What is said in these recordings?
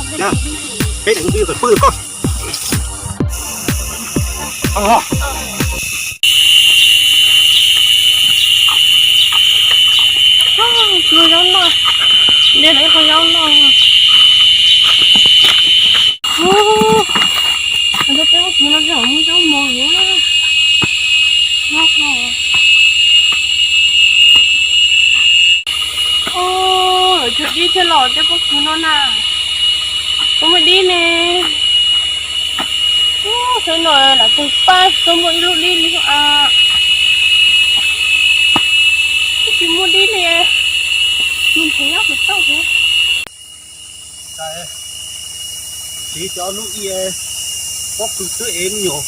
Peb daim npib tawm pw koj. Ua zaub noj, de tau ib qho zaub noj. Ua, teb pob kws no yog muaj zaub mos na. Ua, lawv cog dib thiaj los teb pob kws no na. Koj muaj dib ne? Ua, saib no lam tug pab koj muaj ib lub dib li a. Koj tsis muaj dib li. Nws nrhiav nyob kuv tauj thiab. Siv cov lub ib pob kws twb ev me nyuam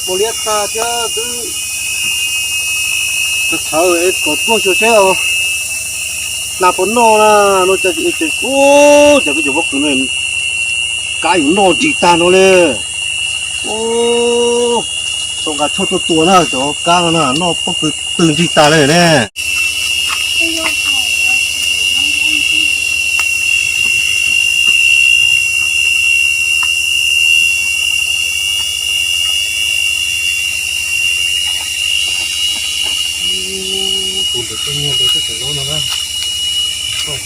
mus liab tag thiab twb txhawv es kom tuaj xyuas seb na puas noj na, no cas tsis ev ces ub, cas peb cov pob kws no kab yuav noj ntsig tag no li. Ub, tau nqa tshuaj tuaj tua na, cov kab no na noj pob kws twg ntsig tas li ne. Tus ntawd koj nyiag ntawd koj tseem zaub no na. Koj,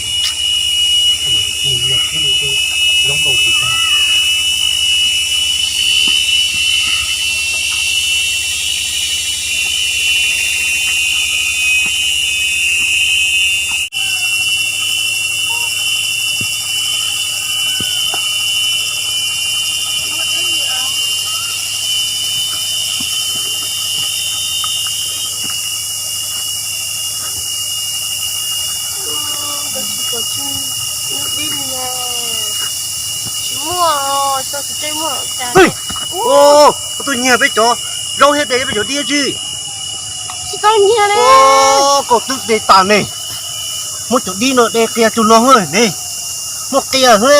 koj mam mus nyiag zaub ntau ntawd tag. Tsis muaj dib li na. Tsis muaj, tsis muaj cas. Koj tuaj nyiag peb cov zaub thiab de peb cov dib tsi? Tsis tau nyiag li. Koj twb de tas ne. Muab cov dib no de qia tus no ne. Muab qia xwb.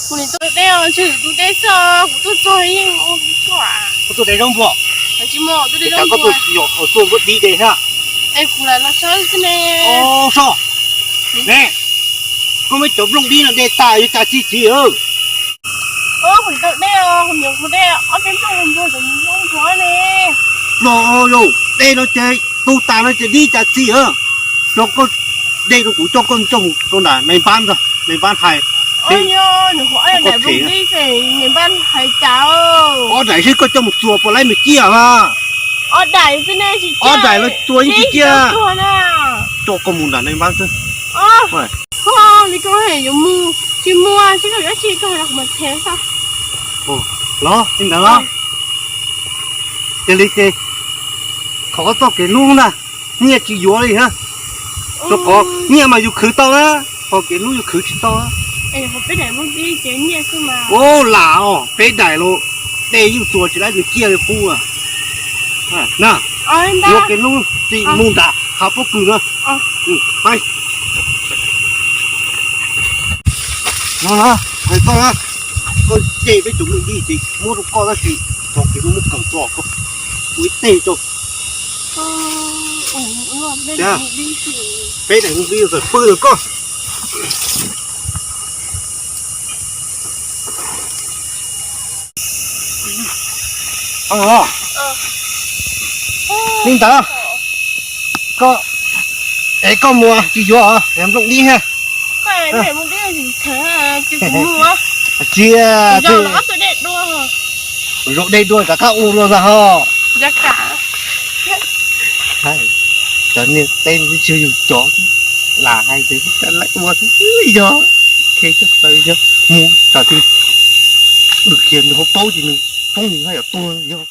Kuv tus dej, ntshe tus dej xwb, kuv tuaj txog yeej ua kuv tuaj. Koj tuaj de zaub npua. Tsis muaj, tuaj de zaub npua. Koj tuaj yos qhov tuaj muab dib de thiab. Es kuv lam los saib xwb ne. Soj. Ne, koj muab cov nplooj dib no de tas yuav cas txi txiv. Kuv tau de, kuv nyuam qhuav de ob peb nplooj npua, zaub npua ne. Los yog de no ces tu tas no ces dib cas txi. Coj koj de rau kuv, coj koj coj mus rau nram nais npab, nais npab hais. Ob daim xwb koj coj mus txuas puas laib me ciaj mas. Ob daim xwb ne, ob daim los txuas yeej tsis ciaj. Coj koj mus nram nais npab xwb. Koj li koj yuav mus tsis muaj, tsis koj yuav tsis koj los kuv mam them xwb. Los li ntawd los. Cia li ces, thov koj txoj kev hlub na, nyiaj tsis yuav li na. Rau qhov nyiaj mas yus khwv tau na, ho kev hlub yus khwv tsis tau. Ua lam os, peb daim los de yeej txuas tsis laib nws ciaj li qub. Na, yuav kev hlub tsis mus nram hav pob kws na. No na, hais koj na, koj de peb cov nplooj dib ces muab rau koj tab sis thov kev hlub muab kaw tso koj, kuv ib teg rau. Peb daim nplooj dib txawm pw rau koj. Li ntawd, koj, es koj mus tsis yuav nplooj dib thiab. Tsis, zaum dej dua rov qab ua luaj ntag ho. Cov niag teb tsis yog yus cov, lam hais tias laib ua yog, khe txawj plaws yog mus tsam twg, dwm kiag nws hauv paub ces nws poob nws haj yam tuag yog.